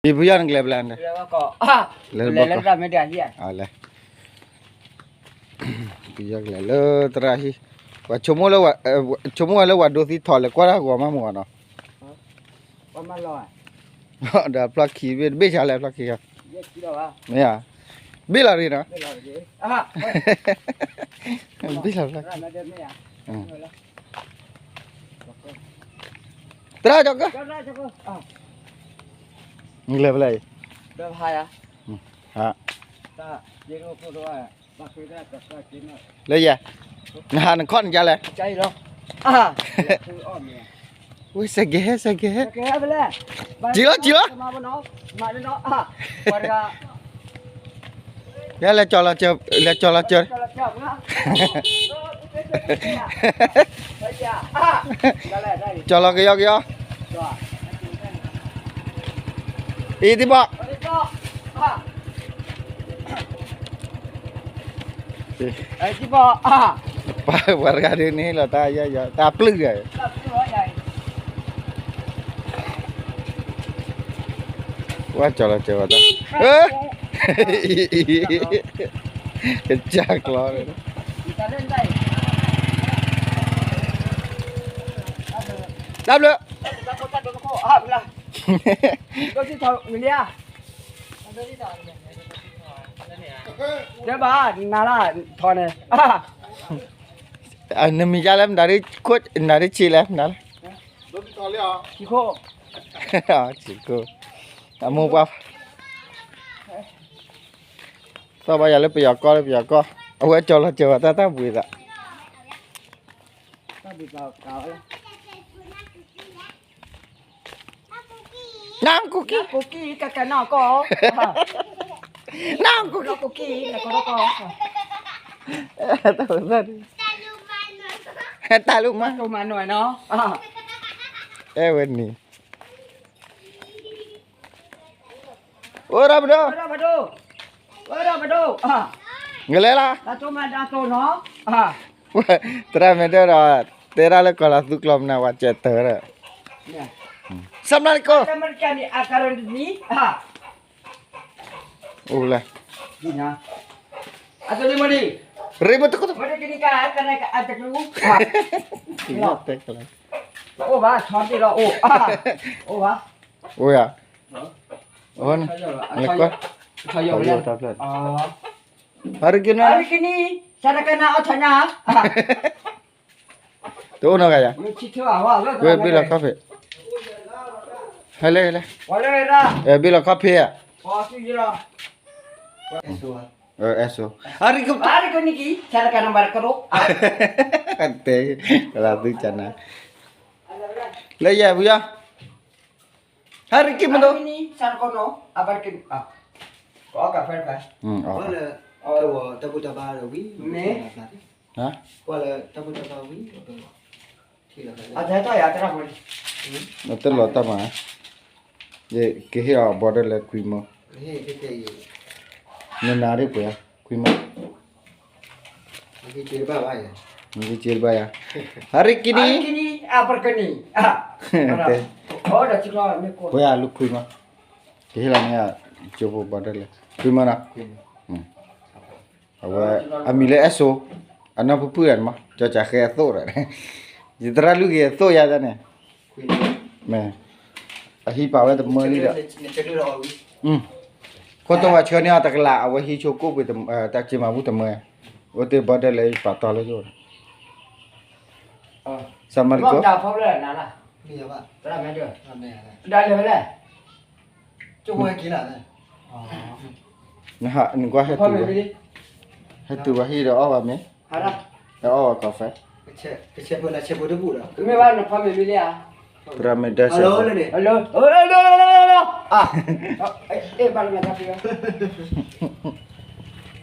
ယဖုယီၢ်နကလဲၤဖဲလဲၣ်, လဲၤလၢဘီကီး, လဲၤ, ဖုယီၢ်ကလဲၤလၢသရၣ်ဟံၣ်, ပှၤဆိကမိၣ်လၢဝၤဒိသံထီၣ်လဲၤကွၢ်တၢ်ဂီၤမးမ့ၢ်နီၤ, ဒီးဖျီၣ်ခံဘ့ၣ်, တဘ့ၣ်ဆါလဲၣ်ဖျီၣ်ခံ, မ့ၢ်ဧါ, ဘ့ၣ်လီၤရံနီၤ, ဘ့ၣ်လီၤဖျီၣ်ခံ, သရၣ်ကၠီကၢ, နကလဲၤဖဲလဲၣ်အံၤ, ဟါ, လၢယဲ, နဟးနခီၣ်နကလဲၣ်, ဝဲစဲးကဲး စဲးကဲး, စံၣ်လီၤ စံၣ်လီၤ, ယဲလဲၤကၠီၤလီၤစၢၤ, လဲၤကၠီၤလီၤစၢၤ, ကၠီၤလီၤကယီကယီ, အံၤတံဘီၣ် ပှၤတဂၤဒ်န့ၣ်လီၤ တၢ်ယီယီ တၢ်ပျုၢ်ဒီး ဝဲကၠီၤလီၤစၢၤဝဲတၢ်, ကစၢ်ကျီ, တၢ်ဘျုး, တဲဘၣ်နၤလၢထီန့ၣ်, နမံၤယါလဲၣ် နၤဒ်ဆံးလဲၣ်, နၤလၢ, ဆံးခိၣ်, ဆံးခိၣ်, အမိၢ်ပှၢ်, သီၣ်ဘၣ်ယၤလၢပယီၤကီၢ် လၢပယီၤကီၢ်, အဝဲကၠီၤလီၤစၢၤဝဲတၢ် တၢ်ဘှံးသး နၢ်ကူကံ, ကူကံ, ကကနၣ်ကီၢ်, နၢ်ကူကံ, ကူကံ, နကီၢ်, တၢ်လူမါ, တၢ်လူမါနီၤ, အဲဝဲန့ၣ်, အိၣ်ရၣ်ပဒိၣ်, အိၣ်ရၣ်ပဒိၣ်, နကလဲၤလီၤ, သရၣ်မဲာ်ဒၢၣ်ဒီး, တဲဒၣ်လၢကီၤလၤသူကျိာ်မနုၤ ဝဲစဲးတၢ်ဒီး, ဆၢမနုၤလၢကီၢ် အိၣ်လဲၣ်, ရ့မတက, အိၣ်ဘၣ်, အိၣ်ယၤ, အိၣ်, အရ့က့ၤ, အရ့ကနံၤ, တအိၣ်နီတဂၤယၤ, ဝဲဘ့ၣ်လီၤခီၣ်ဖံး, ဟဲလဲၣ်, ဟဲလဲၣ်, ဘ့ၣ်လီၤခီၣ်ဖံးဧါ, အဲၣ်စိ, အရ့က, အရ့ကနံၤကံ, တဲ, ကလၤသုကနၤ, လၢယဲၢ်ဖုယီၢ်, ဟဲရ့ကံမဒိ, တၢ်လီၤတၢ်မၤ, ယကဟ့ၣ်အီၤဘီဒၢလဲၤခွံမၢ, နနၤဒ်ပှဲၤ, ခွံမၢ, နက့ၤဘၣ်ယၤ, ဟဲရ့ကံနံၤ, ပှဲၤအလူၤခွံမၢ, ကဟ့ၣ်လီၤန့ၣ်, ကၠိဖိဘီဒၢလဲၤ, ခွံမၢနီၤ, အဝဲ, အမံၤလၢအဲၣ်စိ, အနီၢ်ဖုဖုၣ်မး ကၠီၤကၠးဃဲအသိၣ်ဒီး, ယသရၣ်လုၢ်ဂ့ၤအသိၣ်ယါန့ၣ်, မ့ၢ်, အဟံးပာ်ဝဲတမၢလံဒီး, ခိၣ်တီဝဲဆှၢန့ၢ်အီၤတကလး အဝဲဟံးဆိကိၣ်ပှ့ၤ, တၢ်က့ၤမၤဘူၣ်တမၢ, အိၣ်တ့ၢ်ဘီဒၢလဲၤပာ်တီလၢယိၣ်ဒီး, စၢမၤတကီ, နကွၢ်ဟဲတုၤဝဲ, ဟဲတုၤဝဲဟံၣ်ဒီးအီၣ်ဝဲမ့ၤ, ဒီးအီၣ်ဝဲကီၢ်ဖဲ, မ့ၢ်ဘၣ်နဖီမ့ၤမ့ၢ်လံဧါ, သရၣ်မဲာ်ဒၢၣ်စဲးဖိ,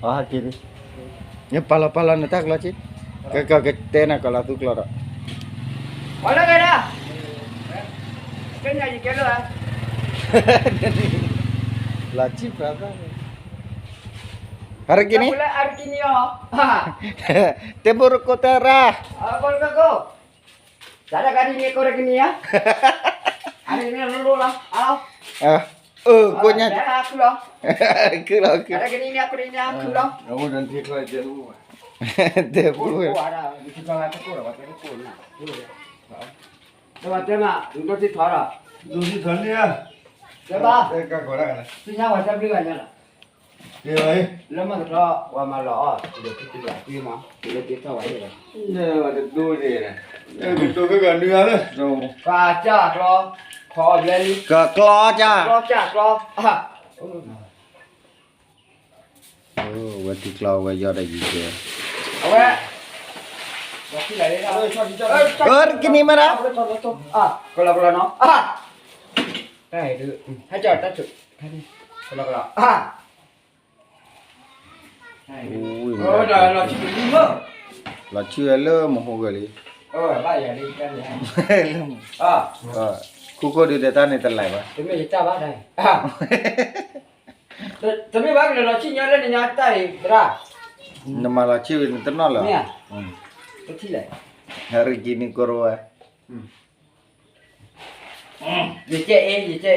အက့ၤ, ပာ်လီၤပာ်လီၤနတၢ်ကျီက့, ကကတဲနၤကီၤလၤသူကျိာ်ဒီး, လီၤဆံၣ်ပြးသၣ်န့ၣ်, အရ့ကနံၤ, တဲဘိရကိတၢ်ရၣ်, တၢ်တဂၤဒ်န့ၣ်ကိးရကနံၤဧါ, အရ့ကနံၤလီၤလီၤလီၤ, အၢ ကိးညါ, ခုလီၤ, ခုလီၤ, ခုလီၤ, တဲပူ, တဲမး, ဒိၣ်ထံထီၣ်လီၤ, တဲဘၣ်, သ့ၣ်ညါဝဲတဘျုးဂၤညါလီၤ, လၢမၤကတြီ ဝဲမၤလီၤအီၣ်, လၢကတၢၢ်ဝဲ, လၢကတၢၢ်ဝဲ, ကတၢၢ်ကနုၤလၢ, ကကျီကၢ်, ကကျီကၢ်, ကျီကၢ်, ကျီ, ဝဲထံကျီဝဲယီၢ်ဒီးယံၤကဲ, အဝဲ, ကနံၤမးဒၣ်, ကလီကလီနီၤ, ဟဲကၢ်တၢ်, ကလီကလီ, လီၤဆံၣ်ဝဲလၢမဟိဂၢၢ်လံ, ခိၣ်ခိၣ်ဒုးဒီးတၢ်န့ၣ်တလၢၤဘၣ်, တမ့ၢ်ဘၣ်ကလီၤဆံၣ်ညါလၢနညါတၢ်အံၤ, နမၤလီၤဆံၣ်ဝံၤနတနီၣ်လၢၤ, ဟဲရံကံနံၤကရိဝဲ, ယကဲအ့ ယကဲအ့,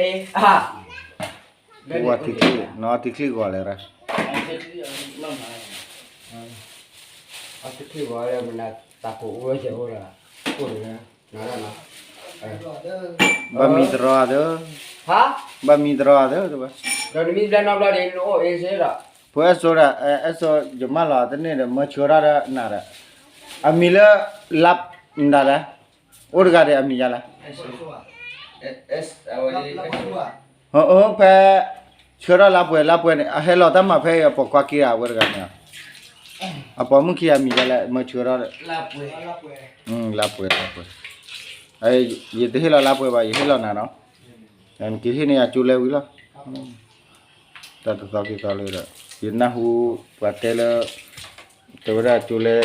ဝဲထံချံၣ်, နအီထံချံၣ်ဂီၤလဲၣ်ရၣ်, အီထံချံၣ်ဂီၤလၢမနုၤတၢ်ကိၢ်အိၣ်ဝဲကဲအိၣ်လၢ, ကိၢ်န့ၣ်, ဘၣ်မံတရီဒီး, ဘၣ်မံတရီဒီး, ဒီးနမံဘျဲၣ်နီတဘျီဒီး နအိၣ်အ့စ့ဒီး, ဖိအဲၣ်စိဒီး, အဲၣ်စိယမၢလီၤတန့ၢ်ဒီး မၢဆှၢထီၣ်ဒီးနၤဒီး, အမံၤလၢ, လါ, မတၤလဲၣ်, အိၣ်တဂၤဒီးအမံၤယါလဲၣ်, ဖဲ, ဆှၢထီၣ်လါပှဲၤလါပှဲၤန့ၣ် အဟဲလီၤတၢ်မၤဖဲအံၤ အပိာ်ခွါက့ၤဧါ အဝဲတဂၤန့ၣ်, အပိာ်မုၣ်ခံဂၤအမံၤယါလဲၣ် မၢဆှၢထီၣ်, လါပှဲၤ, လါပှဲၤ, ယတဟ့ၣ်လီၤလါပှဲၤဘၣ် ယဟ့ၣ်လီၤနၤနီၤ, နကဟ့ၣ်န့ၢ်ယၤကၠိလဲဝံၤလီၤ, တၢ်တသီက့ၤသီလၢဒီး, ယနၢ်ဟူ, ပှၤတဲလၢ, တဲဝဲဒၣ်ကၠိလဲ,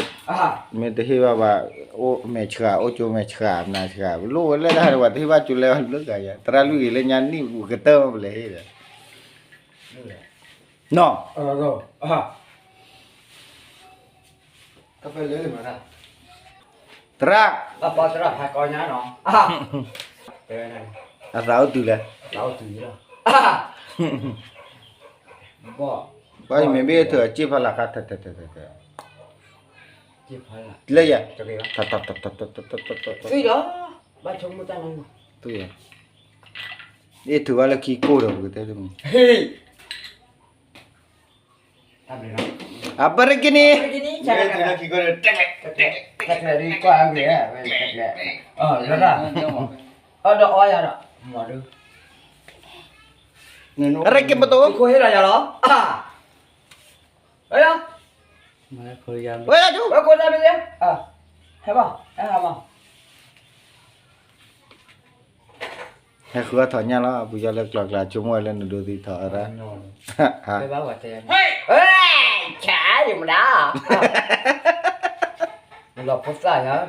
မ့ၢ်တဟ့ၣ်ဘၣ်ဘၣ်, အိၣ်မဲာ်ဆှး အိၣ်ကၠိမဲာ်ဆှး မနၤဆှး လိၣ်ဝဲလၢတၢ်ဝဲတဟ့ၣ်ဘၣ်ကၠိလဲအီၤလၢကယၤ သရၣ်လွံၢ်ဂ့ၤလၢညါနံၣ်ပူၤကတၢၢ်မးပလဲၤဟ့ၣ်ဒီး, နီၤ, သရၣ်, အသးအိၣ်တုၤလဲၣ်, ဘၣ်မ့ၢ်ဘ့ၣ်ထုးအစ့ၢ်ဖးလၢ်ခါ, လၢယၤ, လီၤ, ဘၣ်ဆိကမိၣ်တၢ်လီၤ, အ့ၣ်ထုးဘၣ်လၢခံကိၢ်ဒီးပကတဲတမံၤ အပရကနံၤ, ရက့ပတိ, ဝဲယၤ, ဝဲယၤ, ဟဲဘၣ်, ဟဲဟးမး, ဟဲဃုအီၣ်ထီၣ်ညၣ်လီၤ ပူၤယီၤလၢကျီကျါ ဆိကမိၣ်ဝဲလၢနဒိသံထီၣ်အရၣ်, ဆါယမဒၣ်, လီၤဖိသၣ်ယၤ, န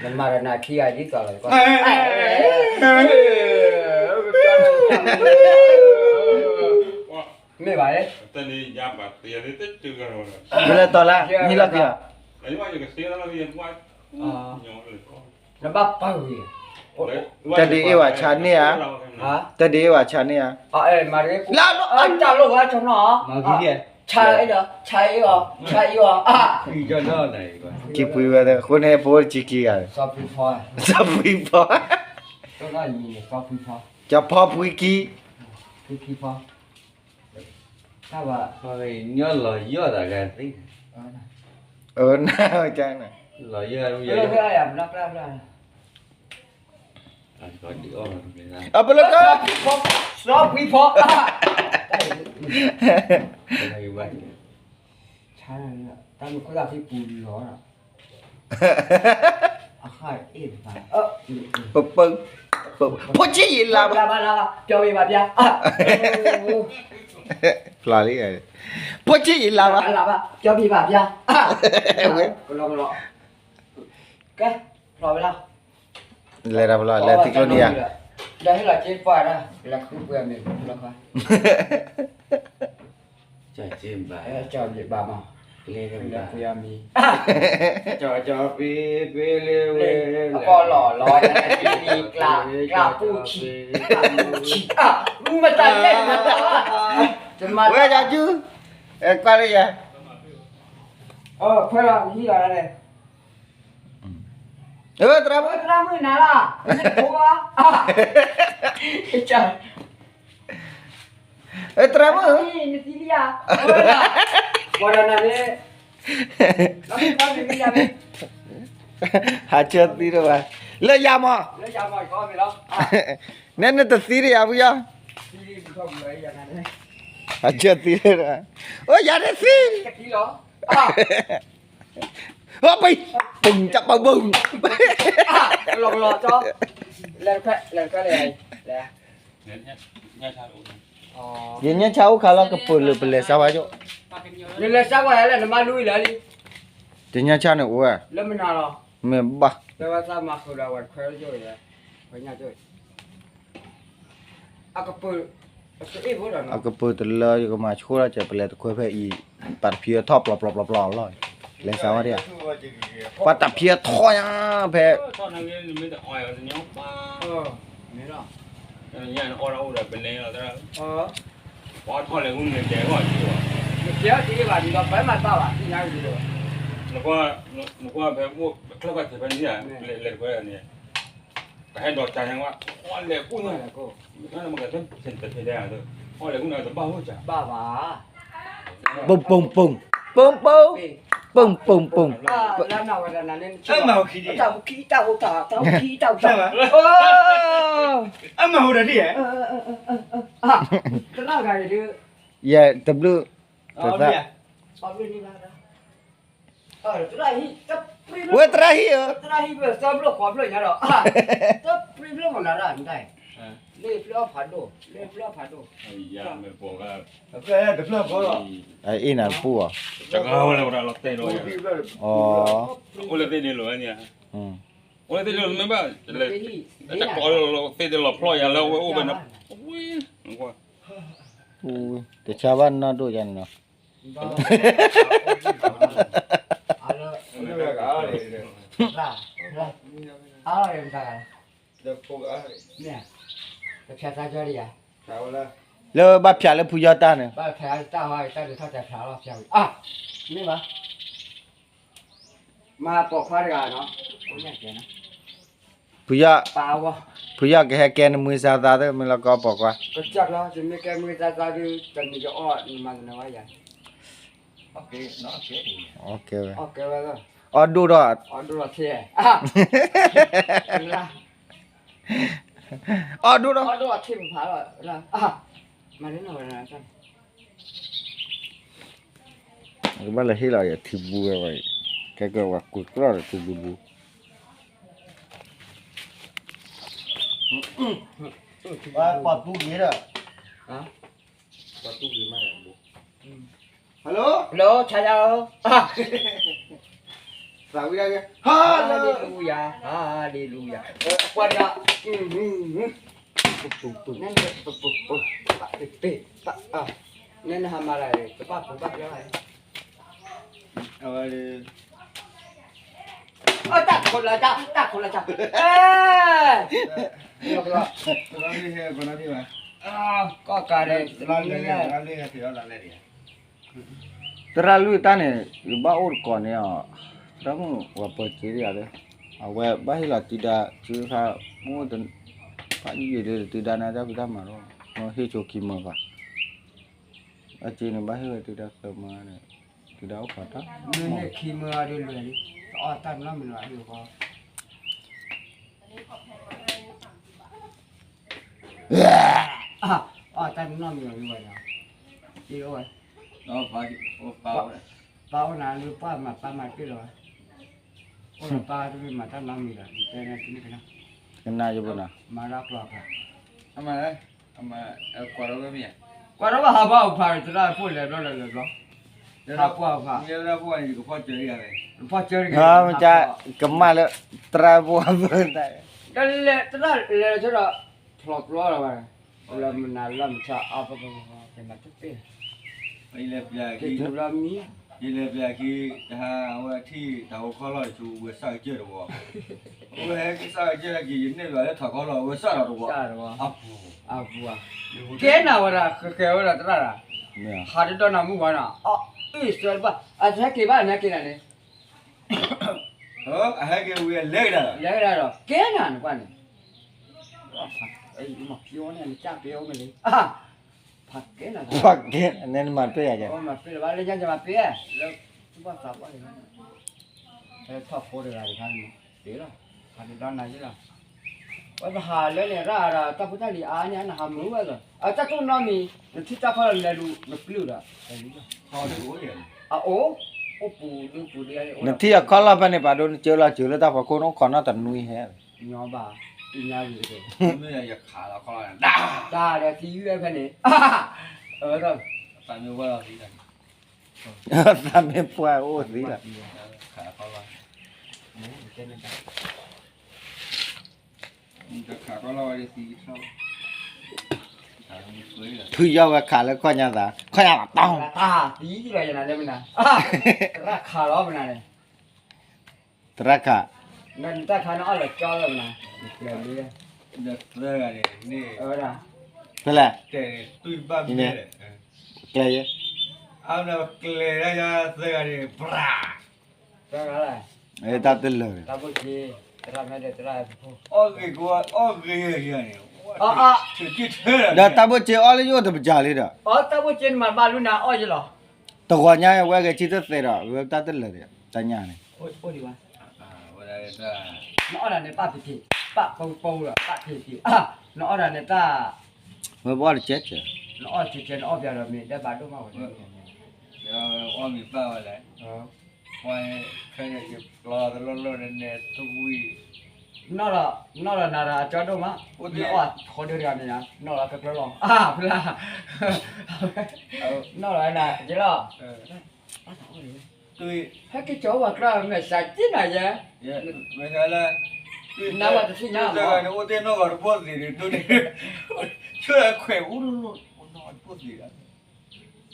မၤဒီးနၤခံဂၤဒ်သိးလီၤ, မ့ၢ်ဘၣ်, မ့ၢ်လၢတီၤလၢ မံလီၤက့ၤလီၤ, နဘၣ်ပာ်ဂ့ၤ, တဒ်အ့ၣ်ဝဲဆါန့ၢ်ဧါ, တဒ်အ့ၣ်ဝဲဆါန့ၢ်ဧါ, လၢ, တၢ်လိၣ်ဝဲဆိနီၤ, ဆါအ့ၣ်ဒီး ဆါအ့ၣ်အီၤ, ဆါအ့ၣ်အီၤ, ကံပှံၤဝဲအဃိန့ၣ် ဖိတဆံခံဂၤ, စီၤဖှံဖီ, စီၤဖှံဖီ, စီၤဖှံဖီ, ကၠီၤဖီဖှံကံ, ဖှံဖီ, တၢ်ဘၣ်, ညီလီၤယီၢ်တၢ်ဂၤသ့, အၢ နကန့ၣ်, အပလက, စီၤဖှံဖီ, တၢ်မ့ၢ်ခိၣ်သၣ်ဖံပူၤလီၤ, ပပ, ဖိဆံးယံာ်လါဘၣ်, ဖျါလံ, ဖိဆံးယံာ်လါဘၣ်, ဝဲ, ကဲ, ဖျါဝဲလီၤ, လဲၤဒီးဖျါ လဲၤထံကျိနံၤဧါ, ဒီးဟ့ၣ်လီၤက့ၤပှၢ်ဒၣ် လဲၤဃုပှဲၤမ့ၢ်လီၤ, ကၠီဘၣ်, ကၠီဘၣ်မး, လဲၤပှဲၤမံၤ, ကၠီကၠီပ့ၤပ့ၤလၢဝဲ, အကီၢ်လီၤလီၤ, ကျးပူၤဆံး, ကျးပူၤဆံး, အ မတၤလဲၣ်, ဝဲယၤကၠူ, ကွၢ်လၢယၤ, ခွဲးလီၤဟံးလီၤလဲၣ်, သရၣ်မုၣ်, သရၣ်မုၣ်နၤလီၤ, သရၣ်မုၣ်, နသံလံဧါ, ပှၤဒီးနၤန့ၣ် ဟးဆၢသံတဘၣ်, လၢယၤမး, နဲနတသံတယၤဖုယီ, ဟးဆၢသံတဘၣ်, အိၣ်ယၤတသံ, ပ, ပ, ပ, ယညၣ်ဆၣ်အိၣ်ခါလီၤကပၢၤလၢပလဲၤစါဝါကၠိ, ယညၣ်ဆၣ်န့ၣ်အိၣ်ဝဲ, မ့ၢ်ဘၣ်, အကပၢၤတလၢ ယကမၤဆိၣ်ထီၣ်ကဲး ပလဲၤတခွဲဖဲအံၤ, ပာ်တဖံအထီၣ်ပျီပျီပျီပျီလီၤ, လဲၤစါဝါဒံးဧါ, ပှၤတဖံအထီၣ်ညါ, ဖဲ နကွၢ်ဖဲအိၣ်ချၢၣ်ဖးထံးဖဲန့ၣ်, လဲၤတခွဲန့ၣ်, ပဟဲဒီးကၢညါဝဲ, လဲၤကိၣ်ညါ, တဖဲဒဲး, အီၣ်လဲၤကိၣ်ညါတဘၣ်အိၣ်ကၢ်, ဘၣ်ဘၣ်, ပိၢ်ပိၢ်ပိၢ်, ပိၢ်ပိၢ်ပိၢ်ပိၢ်, လၢနဝဲဒၣ်နၤန့ၣ်, တၢ်ဟူခံတၢ်ဟူတၢ်, တၢ်ဟူခံတၢ်ဟူတၢ်, အမၤဟူတၢ်ဒ်, တၢ်ဂၤဒ်, ယဲတဘျုး, တသး, ဝဲသရၣ်ဟံၣ်ဧၢ, သရၣ်ဟံၣ်ဖျၢၣ်ဃီဖျၢၣ်ညါဒီး, သရၣ်ဖျၢၣ်မနၤရၣ်, လၢဖျၢၣ်အီၣ်ဖးဒိၣ်, လၢဖျၢၣ်အီၣ်ဖးဒိၣ်, တဖျၢၣ်ဃီလီၤ, အအ့ၣ်နၤတပူၤဧါ, အိၣ်လၢသ့ၣ်ဒ့လိာ်ဝဲန့ၣ်, အိၣ်လၢသ့ၣ်ဒ့လိာ်မ့ၢ်ဘၣ်, တကိးလၢသ့ၣ်ဒ့လီၤဖျီၣ်ယၤလၢဝဲအိၣ်ဝဲန့ၣ်, တဆါဘၣ်နီၢ်ဒိၣ်ယၤန့ၣ်နီၤ လၢဘၣ်ဖျါလၢဖုယီၢ်တၢ်န့ၣ်, မ့ၢ်ဘၣ်, ဖုယီၢ်, ဖုယီၢ်ကဟဲကဲနမုၢ်စါသးသ့ မ့ၢ်လီၤကီပိာ်ခွါ, အီၣ်ဒိၣ်ဒီး, အီၣ်ဒိၣ်ဒီး, ကဘၣ်လၢဟ့ၣ်လီၤယထံဘူဝဲ, ကဲကဲဝဲကွၢ်ကျီၢ်ဒီးထံဘူဘူ ပှၤတူၢ်ဂ့ၤဒီး, ပှၤတူၢ်ဂ့ၤမး, hello, hello, ဆါယၤဧၢ, သးဝံၣ်ဒၣ်က့ၤ, hallelujah, hallelujah, ပှၤတဂၤ, နဲနဟးမၤလၢ တဘၣ်ဖိဘၣ်ကျဲဘၣ်, တၢ်ခိၣ်လၢတၢ်, တၢ်ခိၣ်လၢတၢ်, ကီၢ်ကးဒီး, သရၣ်လွံၢ်တၢ်န့ၣ် ယဘၣ်အိၣ်တကိးန့ၣ်အီၤ, သရၣ်မုၣ်ဝဲပၢၤစ့ဒံးဧါ, အဝဲဘၣ်ဟ့ၣ်လီၤတံၤဒါစုခါ, မ့ၢ်တဖးယံာ်ဒီးတံၤဒါန့ၣ် တၢ်ဖံးတၢ်မၤလီၤ, မ့ၢ်ဟ့ၣ်ဆိခံမၢဘၣ်, အစ့န့ၣ် ဘၣ်ဟ့ၣ်ဝဲတံၤဒါသၢမၢန့ၣ်, တံၤဒါအိၣ်ခိးတၢ်, မ့ၢ်ဟ့ၣ်ခံမၢအီၤဒ်လဲၣ်, တအီၣ်တၢ်နီတမံၤလီၤ, အီၣ်တၢ်နီတမံၤလီၤ, ဝဲ, ပၢ်အိၣ်နၤလၢပၢ်မၤပၢ်မၤတ့ၢ်လီၤ, အိၣ်ဒီးပၢ်တမ့ၢ်မၤတၢ်နီတမံၤလီၤ, တဲနၤတမ့ၢ်ကနၣ်, ကနၣ်ယဘိနၤ, မၤလၢကျီၢ်, ကွၢ်ထီၣ်ဘၣ်ဟးဘၣ်အိၣ်ဖးဒီး သရၣ်ဖိလဲၤဘျီလဲၤဘျီ, သရၣ်ဖိ, ကမၣ်လၢ သရၣ်ဖိ, တၢ်လဲၤသရၣ်လဲၤဆိဒီး, ဖျီပျီလီၤဘၣ်, လၢမနုၤလၢမုၢ်ဆါအါ, ကမၤတသ့, က့ၤတူၢ်လီၤမံ ယလဲၤပျးခံ တဟါအဝဲထံၣ်တၢ်ဟိခီလီၢ်ဆူ ဝဲစၢ်ကစၢၢ်တဝီ, အဝဲဟဲက့ၤစၢ်ကစၢၢ်က့ၤ ယန့ၢ်ဘၣ်လၢထီၣ်ခီလီၢ် အဝဲစၢ်ဒီးတဝီ, အပူၤ, အပူၤ, ကဲနၤဝဲဒၣ် ကကဲဝဲဒၣ်သရၣ်ဒၣ်, ဟးတဒီနၤမုၢ်ဝါနီၤ, အအ့ၣ် စၢတဘၣ် အဟဲက့ၤဘၣ် နဟဲက့ၤနၤန့ၣ် အဟဲက့ၤဝံၤလဲၤကဒါဒီး လဲၤကဒါဒီး ကဲနၤနကွၢ်န့ၣ်, မၤဖျီန့ၣ် နကၢ်ကဲအိၣ်မ့ၢ်လံ, ဖးကဲနၤ, ဖးကဲ နမၤတပ့ၢ်ယၤကဲ, မၤတပ့ၢ်လၢညါ ယမၤတပ့ၢ် လၢသူၣ်ဘၣ်သးဘၣ်တဂၤ, လၢထီၣ်ဖိတဂၤတဂၤန့ၣ်, တ့လီၤ, ဖးတဒီနၤယလီၤ, ဝဲပဟးလၢန့ၣ်ရၣ်ဒီး တၢ်ဖိတၢ်လံၤအါန့ၣ် နဟးမုာ်ဝဲလီၤ, အတၢ်တိၢ်နီတမံၤ နထံၣ်တၢ်ခီလီၤလဲၤလူၤ နပျုၢ်ဒီး အအိၣ်, အိၣ်ပူၤဒုပူၤဒု, နထံၣ်အခီလီၢ်ဖဲန့ၣ် ပာ်ဒိနကၢလီၤစၢၤလၢတၢ်ဖီခိၣ် နအိၣ်ခိးနီတနွံဟဲ, ညီဘၣ်, တညါဂ့ၤတက့ၢ်, မ့ၢ်ယခးလီၤခီလီၢ်န့ၣ် တၢ်ဒီးသံဝဲဖဲန့ၣ်, အဝဲဒၣ်, သးမ့ၢ်ဝဲလီၤသံ, သးမ့ၢ်ပှၢ်အိၣ်သံလီၤ, ဖုယီၢ်ဝဲခးလၢခီၣ်ညါသး ခီၣ်ညါလီၤတီ, တၢ်သံလီၤယနၤလၢမနၤ, သရၣ်ခးလီၤမနၤန့ၣ်, သရၣ်ခး, နတၢ်ခါန့ၣ်အီၣ်လၢကၠီလီၤမနၤ, သၢဂၤန့ၣ်, ဖဲလဲၣ်, ကျဲယဲ, အကျဲဒၣ်ယၤသၢဂၤန့ၣ်, တၢ်တလၢာ်, တၢ်ဘိၣ်က့, တရၣ်မဲဒီးတရၣ်, ဒီးတၢ်ဘိၣ်က့အီၣ်လၢယအိၣ်တပစၢၤလံဒီး, တၢ်ဘိၣ်က့နမၤဘၣ်လူနၤအီၣ်ယလီၤ, တဂီၤညါဝဲဂဲၤဆံသ့ၣ်သဲးဒီး ဝဲတၢ်တလၢာ်ဒီး တၢ်ညါန့ၣ် နအီၣ်ဒၣ်န့ၣ် ပၣ်ဖံးဖံး, ပၣ်ပိပိဒီး ပၣ်ဖံးဖံး, နအီၣ်ဒၣ်န့ၣ်တၢ်, ဝဲဘၣ်အီၣ်တကဲကဲ, နအီၣ်တကဲကဲ နအီၣ်ပျးဒီးမ့ၢ်ဒဲးဘၣ်ဒိၣ်မးဝဲ, အီၣ်မ့ၤပၣ်ဝဲလဲၣ်, ခဲန့ၣ်ယပျီတလိၣ်လိၣ်န့ၣ် နထူဝံၤ, နီၢ်ဒီး နီၢ်ဒီးနၤဒီးအကၠီဒိၣ်မး, နအီၣ်ဃီဒုတဂၤန့ၣ်, နီၢ်ဒီးကကျၢလီၤ, ဖုလါ, နီၢ်ဒီးနၤက့လီၤ ဟဲက့ၤကၠီဝဲကျါ မဲာ်ဆှးက့နၤယဲ, နဝဲတသ့ၣ်ညါလီၤ, အိၣ်တ့ၢ်နီၢ်ဂီၤတဘိၣ်သ့ၣ်န့ၣ် ဒိၣ်န့ၣ်, ဆၢခွဲးအိၣ်လိၣ်လိၣ် အိၣ်နီၢ်ဂီၤတ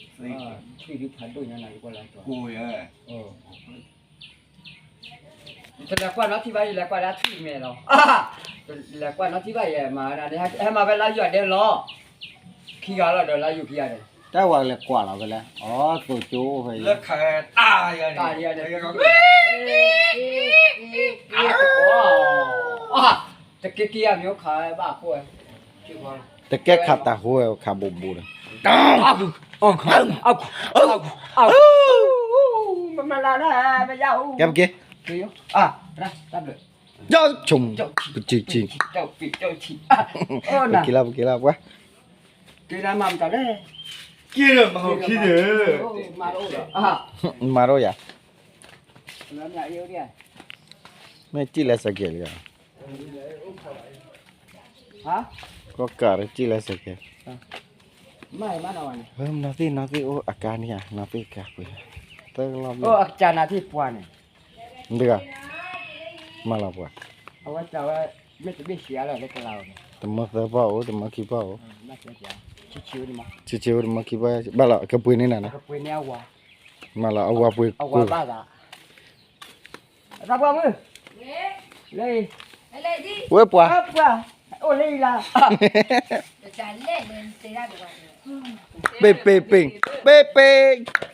ဘိၣ်သ့ၣ်ဒီး, ထံၣ်ဒုဖးဒိၣ်ညါနၤယကွၢ်လၢကၠီ, တလဲၤကွၢ်နီၢ်ထံၣ်ဘၣ် ယလဲၤကွၢ်လၢထံၣ်မဲာ်လီၤ, လဲၤကွၢ်နီၢ်ထံၣ်ဘၣ်ယဲမၤဝဲဒၣ်န့ၣ် ဟဲမၤဝဲလၢယွၤဒဲလီၤ, ခံဂၤလီၤဒီးလၢယိၤခံဂၤန့ၣ်, တၢ်ဝဲလဲၤကွၢ်လီၤဖဲလဲၣ်, အီ သိးကၠိဖဲ, တၢ်ယၤန့ၣ်, တက့ၢ်က့ၢ်ယၤမ့ၢ်အိၣ်ခးဘၣ်အဃိ, တကဲခးတၢ်ဟိဝဲခးဘူးဘူးဒီး, မမလၢ်လၢ်မယါအိၣ်, ကဲပက့ၤ, တၢ်ဘျုး, ပက့ၤလီၤ ပက့ၤလီၤပှၤ, က့ၤလၢမၤမတၤလဲၣ်, က့ၤလၢမၤဟီၣ်ခံဒီး, မၤတအိၣ်ယၤ, မ့ၢ်ကံၣ်လၢစကဲလံ, ကီၢ်ကးရကံၣ်လၢစကဲ, နီၢ်သ့ၣ်နီၢ်သ့ၣ်အိၣ်အကါန့ၣ်ဧါ, နီၢ်သ့ၣ်ကါပှ့ၤ, သၢကလီၤဘျီ, တဂၤ, မၤလီၤပှၤ, အဝဲတဝဲ, မ့ၢ်တဘ့ၣ်ဆံးအါလၢလၢကလၤ, တမၢသၢပီၢ်အိၣ် တမၢခံပီၢ်အိၣ်, ဆံးဆံးအိၣ်တမၢခံပီၢ်, ဘၣ်လီၤ ကပှ့ၤန့ၢ်နၤနီၤ, မၤလီၤ အဝၤပှ့ၤ, အဝၤဘၣ်သး, သးပှၢ်မုၣ်, လၢ, ဝဲပှၤ, ပှၤ, အိၣ်လၢအံၤလၢ, ပ့ပ့ပ့, ပ့ပ့,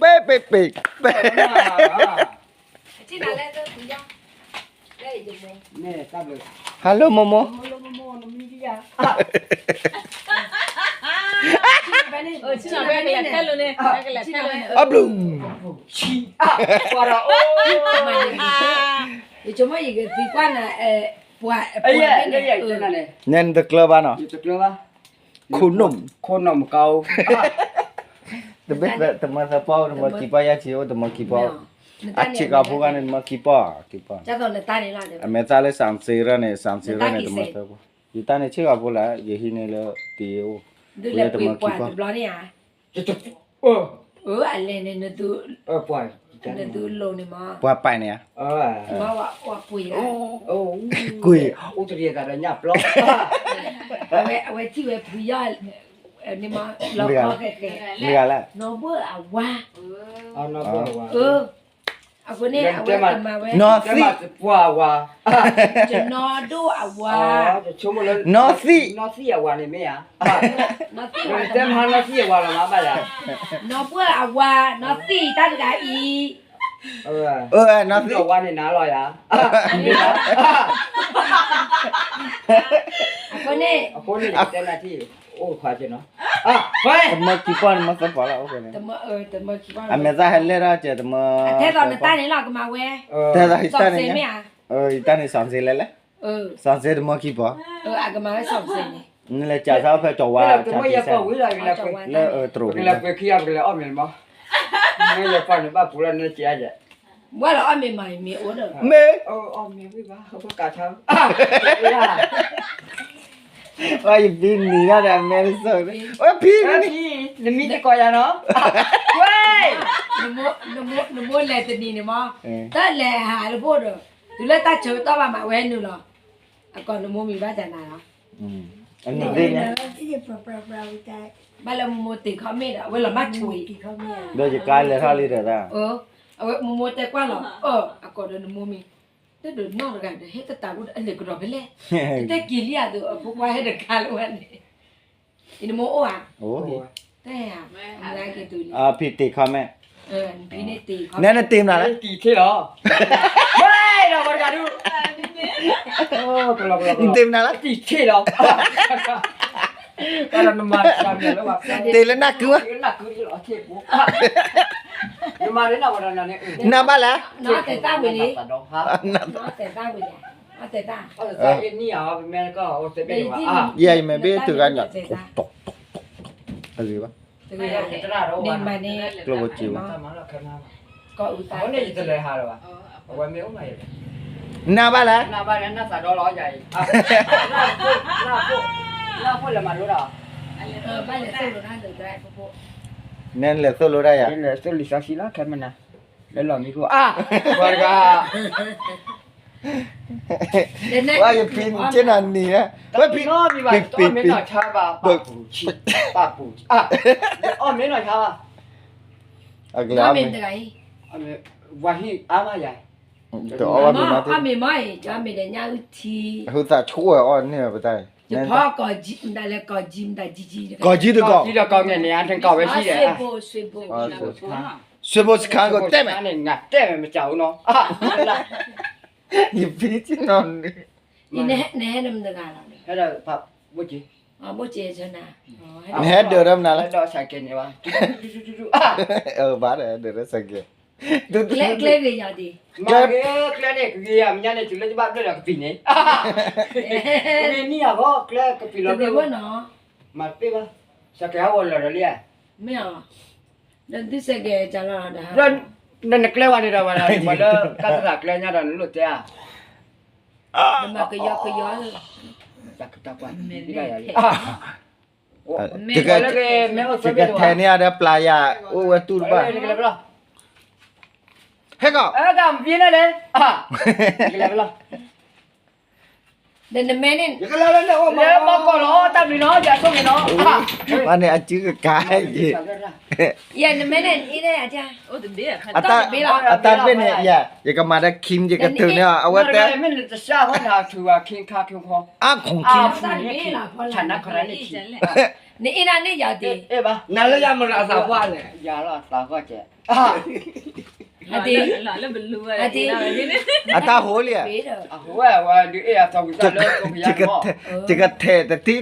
ပ့ပ့ပ့, ပ့, hello မိၢ်မိၢ်, အဘျုး ယဆိကမိၣ်ယကသံကွၢ်နၤ, ပှၤ, နဲနတကျၢၤဘၣ်နီၤ, ခိၣ်နူာ်, ခိၣ်နူာ်မကါအိၣ်, တဘ့ၣ်တမၢသၢပီၢ် တမၢခံပီၢ် ယါဆံးအိၣ်တမၢခံပီၢ်, အဆံးကီၢ်ဖိဂၤန့ၣ် တမၢခံပီၢ်, ခံပီၢ်, အမဲာ်သၣ်လၢ စၣ်စ့ရၢၣ်န့ၣ် စၣ်စ့ရၢၣ်န့ၣ် တမၢသၢပီၢ်, ယတၢ်န့ၣ်ဆ့ကီၢ်ဖိလၢ ယဟံးန့ၢ်လၢတ့အိၣ်, လၢတမၢခံပီၢ် အလဲၣ်န့ၣ် နသူ, နသူလိၤန့ၣ်မး, ပှၤပာ်န့ၣ်ဧါ, ကွံာ်, အဝဲထံၣ်ဝဲဖုယီၢ်, န့ၣ်မး, လီၤခီဃဲဃဲ, နီၢ်ဘၢၣ်အဝၤ အနီၢ်ဘၣ်အဝၤ, အဃိန့ၣ် အဝဲကမၤဝဲ နီၢ်သံၣ်, ပှၤအဝၤ, ယနီၢ်ဒိၣ်အဝၤ, နီၢ်သံၣ်, နီၢ်သံၣ်အဝၤန့ၣ်မ့ၢ်ဧါ, နီၢ်သံၣ်အဝၤ, နီၢ်သံၣ်အဝၤလီၤမးဘၣ်ယၤ, နီၢ်ပှၢ်အဝၤ, နီၢ်သံၣ်တၢ်တဂၤအံၤ, နီၢ်သံၣ်အဝၤန့ၣ်နၤလီၤယၤ, အဃိန့ၣ်, အဃိန့ၣ်တဲနၤထံၣ်, အိၣ်ခွါက့နီၤ, တမၢခံပီၢ်န့ၣ် မ့ၢ်သပှၢ်လၢအိၣ်ဖဲန့ၣ်, အမဲာ်သၣ်ဟဲလဲၣ်ထီၣ်ကဲတမၢ, ထဲသိးနတၢ်န့ၣ်လီၤ ကမၤဝဲ, ထဲသိးယတၢ်န့ၣ်, ယတၢ်န့ၣ်စီၤစ့လဲၣ်လဲၣ်, စီၤစ့တမၢခံပီၢ်, အကမၤဝဲစီၤစ့န့ၣ်, နလဲၤကးဆါဖဲကၠီၤဝါ, လၢတရိး, ပကလဲၤပှ့ၤခံဂၤ ပကလဲၤအီၣ်မ့ၤမး, နယပှၤန့ၣ်ဘၣ်ပူၤလၢနကဲ, ဘၣ်လီၤအီၣ်မ့ၤမးမ့ၢ်အိၣ်ဒီး, မ့ၢ် အီၣ်မ့ၤဝံၤဘၣ် ကးဆါ, ယဖံနံၤဒၣ်ဒီးအမဲာ်တဆိး, ဝဲဖံ, နမံတကိးယၤနီၤ, နမိၢ်လဲၤတနံၤန့ၣ်မး, တၢ်လဲၤဟးတဘိၣ်ဒီး, တုၤလၢတၢ်ဆၢကတီၢ်ဘၣ်မး အဝဲနုာ်လီၤ, အကိးနမိၢ်မံၤဘၣ်တနၤလီၤ, ဘၣ်လၢမိၢ်မိၢ်တ့ခီမ့ၢ်ဒီး အဝဲလီၤမၢ်ဆိအံၤ, ဒီးယကါလဲၤထီၣ်လံဒီး, အဝဲမိၢ်မိၢ်တဲကွၢ်လီၤ, အကိးဒီးနမိၢ်မံၤ, တဒိးနီၢ်တဂၤဒီး ဟဲတတးဘိဒီး အလဲၤကဒီးဖဲလဲၣ်, တတဲက့ၤလံဧါဒီး အဖိခွါဟဲတခါလၢဝဲန့ၣ်, နမိၢ်အိၣ်ဧါ, တ, ဖံတ့ခီမ့ၢ်, နနတ့မနုၤလဲၣ်, တံၢ်ထ့လီၤ, နတ့မနုၤလဲၣ်, တံၢ်ထ့လီၤ, တ့လၢနကုၢ်, နဘၣ်လဲၣ်, ယမ့ၢ်ဘ့ၣ်ထုဂၤညီ, ကျိၣ်ဘိက့ၤဘၣ်, နဘၣ်လဲၣ်, နလဲၤသိၣ်လိတၢ်ယၤ, လၢလီၢ်မံခိၣ်, ပှၤတဂၤ ဝဲယဖံနက့နၤနံၤ, ဝဲဖံ, ပံပံပံ, ပပူၤ, ပပူၤ, အီၣ်မ့ၢ်နီၢ်ဆါဘၣ်, အကလဲၤအီၣ်မ့ၤ, ဝၤဟံၣ်အါမးယၤ, တအီၣ်ဘၣ်မ့ၤမး, အီၣ်မ့ၤမးအံၤ, ဟုသးဆိၣ်ဝဲအီၣ်န့ၢ်ပတၢ်, ယဖီကီးကီး, ကီးကီး, ကီးကီးန့ၣ် အတကီးဝဲဟံၣ်ဒီး, ဆွေဘိုစခန်းကိုတက်မယ်, နတဲမယ်မစၢ်ဦးနီၤ, ယဖံက့နီၤနံၤ, နဟဲနမတဂၤလီၤ, နဟဲဒၢးဒီးမနုၤလဲၣ်, ဘၣ်ဒီးဒၢးဒီးစဲးကဲ, ကျဲဂ့ၤယၤဒံး, ကျဲန့ၣ်ကဂ့ၤယၤမညါန့ၣ် တုၤလၢယဘၣ်ဘျၢၣ်ဒီးကပံာ်န့ၣ်, ဂ့ၤနံၣ်ယၤဂီၢ် ကျဲကပံာ်လီၤဘျၢၣ်, မၤတပ့ၢ်ဘၣ်, စဲးကဲဟးဂီၤလၢာ်ဒီးလံ, မ့ၢ်အီၤ, ဒီးသုစဲးကဲလီၤဒီး, နကျဲဝဲန့ၣ်ဒီးဝဲလီၤ, ပှၤလၢကါသရၣ်ကျဲညါဒီးနလိၣ်တဲဧါ, မၤကယီကယီ, တၢ်ကတၢၢ်ပှၤ, တကထဲန့ၣ်ဒီးပျၢ်ယၤ အိၣ်ဝဲတူၢ်တဘၣ်, ဟဲကီး, ဒီးနမဲန့ၣ်, ဘၣ်န့ၣ်အစုကကါ, ယနမဲန့ၣ်, အတၢ်ဘ့ၣ်န့ၣ်, ယကမၤဒီးခံ, ယကထုးန့ၢ်အီၤ, အဝဲတဲ, အခိၣ်ခံ, နအ့ၣ်နၤန့ၣ်ယၤဒံး, အတၢ်ဟိလံ, ယကထဲးတထံၣ်ဒီး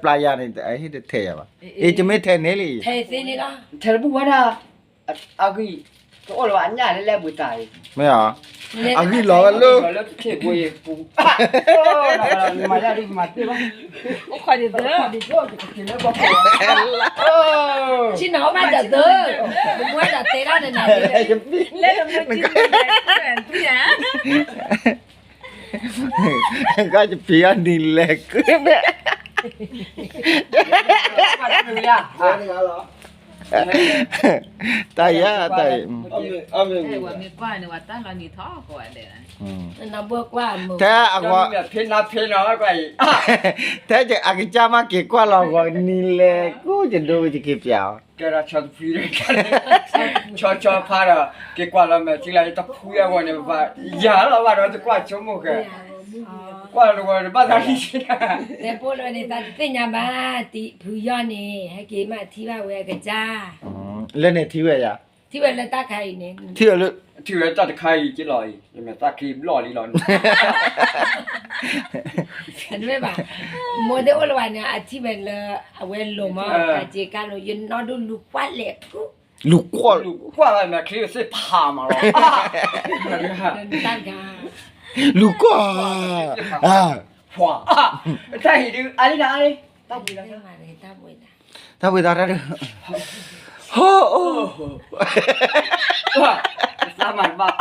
ပျၢ်ယၤန့ၣ်, အဟ့ၣ်တထဲးယၤဘၣ်, အ့ၣ် ယမ့ၢ်ထဲးန့ၢ်လံ, ထဲးတဘူၣ်ဝဲဒၣ်, အဂံၢ်, တအိၣ်လၢၤဘၣ် အညၣ်လၢလဲၣ်ဘှံးတၢ်အံၤ, မ့ၢ်ဧါ, အဂံၢ်လီၤဝဲလၢ, ဆ့ၣ်နီၤဘၣ်တၢ်သၢ, ဘၣ်တၢ်သၢ, လၢ, ကယဖံအနံၤလဲၤကုၢ်န့ၣ်, တဂၤလီၤ တၢ်ယၤတၢ်အံၤ မ့ၢ်ကွၢ်န့ၣ် ဝဲတၢ်လီၤနံၤထီၣ်ကိးဂၤဒဲး တဲအဂီၢ် ဖ့နၤဖ့နီၤကွၢ်အံၤ တဲအကစၢ်မးက့ၤကွၢ်လီၤဂီၤနံၤလဲၣ် ကိးယဒိယက့ၤပျးအီၤ ကဲဒီးဆီတဖှံ ဆီဆီဖါဒီး က့ၤကွၢ်လီၤမဲာ်ထံလၢ တဖှံအဂီၢ်န့ၣ် ယၤလီၤဘၣ်ဒီးတကွၢ်ဆိကမိၣ်ဃဲ ကွၢ်လီၤဂီၤတဘၣ်သးလံ တဲဖိလၢန့ၣ် သးတသ့ၣ်ညါဘၣ် တံၤဖုယီၢ်န့ၣ် ဟဲက့ၤမးထံၣ်ဘၣ်ဝဲအကစၢ် လၢန့ၣ်ထံၣ်ဝဲယၤ ထံၣ်ဝဲလၢတၢ်ခါအံၤန့ၣ် ထံၣ်ဝဲလၢ ထံၣ်ဝဲတၢ်တခါအံၤက့လီၤအံၤ ယမဲာ်သၣ်ချံဘျီၣ်လံလီၤန့ၣ် တမ့ၢ်ဘၣ် မိၢ်သ့ၣ်အိၣ်လၢၤဘၣ်န့ၣ် အထံၣ်ဝဲလၢ အဝဲလိၤမး ကက့ၤကါလိၤ ယနီၢ်ဒိၣ်လူၤကွၢ်လဲၣ်ဖု လူၤကွၢ် လူၤကွၢ်လၢမဲာ်ချံသ့ၣ်ဖးမးလီၤ တၢ်တခါ လူၤကွၢ် ဖှၤ တၢ်ဟံၣ်ဒုး အါလံနၤအါလံ တၢ်ဘှံး တၢ်ဘှံးသးတၢ်ဒုး ဟိၣ်အိၣ် သးမၤတဘၣ်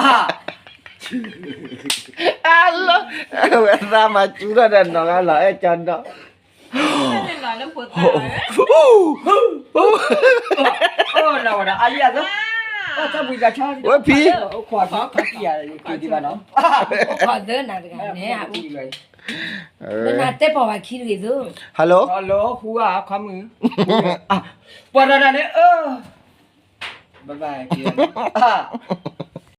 အလီၤ ဝဲသးမၤစူၤထီၣ်ဒီးနီၢ်ဂၤလီၤ အဲၣ်ကၠီဒီး နဝဲဒၣ်အလံအသး ဝဲဖံ ခီသၢနၤတဂၤန့ၣ် လၢနတဲပီၢ်ဝဲခံတဂ့ၤသိး hello hello ဟူဧါ ခွါမုၣ် ပှၤတဂၤန့ၣ် အၢ bye bye က့ၤ အၢ